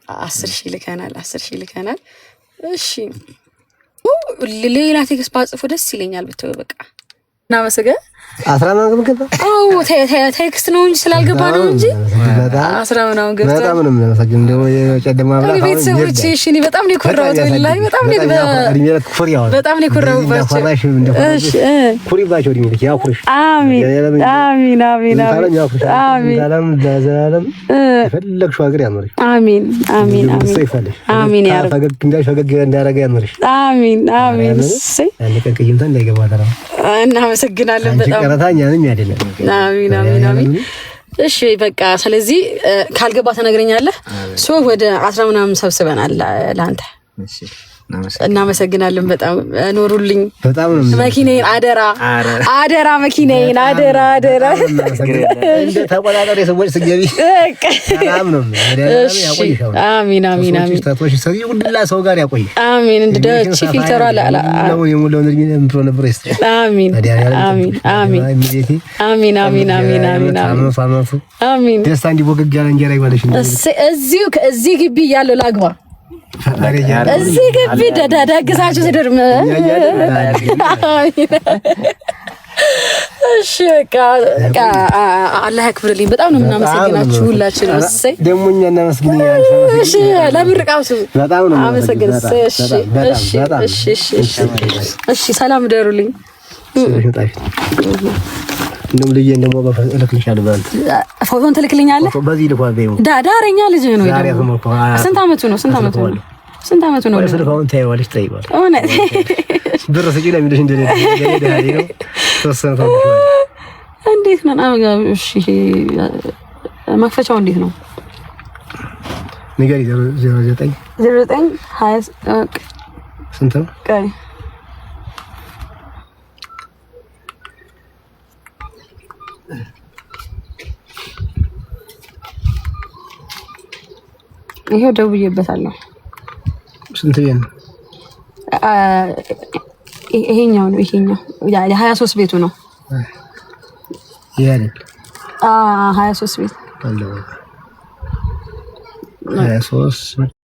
10,000 ልከናል። 10,000 ልከናል። እሺ ሌላ text ባጽፉ ደስ ይለኛል። ብትው በቃ እናመሰግን። አስራ ምናምን ገባ። አዎ text ነው እንጂ ስላልገባ ነው እንጂ አስራ ምናምን ገብቷል። በጣም ነው የምናመሰግን። እንደው የጨለማ አምላክ ቤተሰቦቼ፣ እሺ እኔ በጣም ነው የኮራሁት። ወላሂ በጣም ነው በጣም ነው የኮራሁባቸው። እሺ ኩሪባቸው፣ እድሜ ልክ ያኩርሽ። አሚን አሚን አሚን አሚን። ዘላለም ለዘላለም የፈለግሽው ሀገር ያኖርሽ። አሚን አሚን አሚን አሚን። ያ ረብ ፈገግ እንዳልሽ ፈገግ እንዳደረገ ያኖርሽ። አሚን አሚን። እሰይ አንድ ቀን ቅይምታ እንዳይገባ ተራ። እናመሰግናለን በጣም ቀረታ እኛንም ያደለም። አሚን አሚን አሚን። እሺ በቃ ስለዚህ ካልገባ ተነግረኛለህ። So ወደ አስራ ምናምን ሰብስበናል ለአንተ። እናመሰግናለን በጣም ኖሩልኝ። በጣም ነው መኪናዬን አደራ አደራ፣ መኪናዬን አደራ አደራ። ተቆጣጠር የሰዎች ስገቢ ሰላም ነው። አሚን አሚን አሚን። ሁላ ሰው ጋር ያቆይ። አሚን። እንደ እቺ filter ሯ አሚን አሚን አሚን አሚን አሚን አሚን አሚን አሚን። ደስታ እንዲቦገግ ያለ እንጀራ ይበለሽ። እዚሁ ከዚህ ግቢ እያለሁ ላግባ። እዚህ ግቢ ደግሳችሁ ስድር። እሺ በቃ በቃ አላህ ያክብርልኝ። በጣም ነው የምናመሰግናችሁ ሁላችንም። እሰይ ደግሞ እኛ እናመስግን። እሺ ለምርቃቱ በጣም ነው አመሰግን። እሺ እሺ እሺ እሺ እሺ ሰላም ደሩልኝ። እንደውም ልጄን ደግሞ እልክልሻለሁ። በአንተ ፎቶን ትልክልኛለህ? በዚህ ልኳል። ዳረኛ ልጅ ነው። ስንት አመቱ ነው? ስንት አመቱ ነው? ስንት አመቱ ነው? ስልካውን ታይዋለሽ፣ ትጠይቀዋለሽ። እውነት ብር ስጪ ለሚልሽ እንደኔ ነው። ተወሰነ እንዴት ነው? እሺ መክፈቻው እንዴት ነው? ንገሪ። 09 09 20 ስንት ነው? ቆይ ይሄው ደውዬበታለሁ። ስንት ቤት ነው? ይሄኛው ነው። ይሄኛው 23 ቤቱ ነው። ይሄ አይደል? አዎ 23 ቤት 23።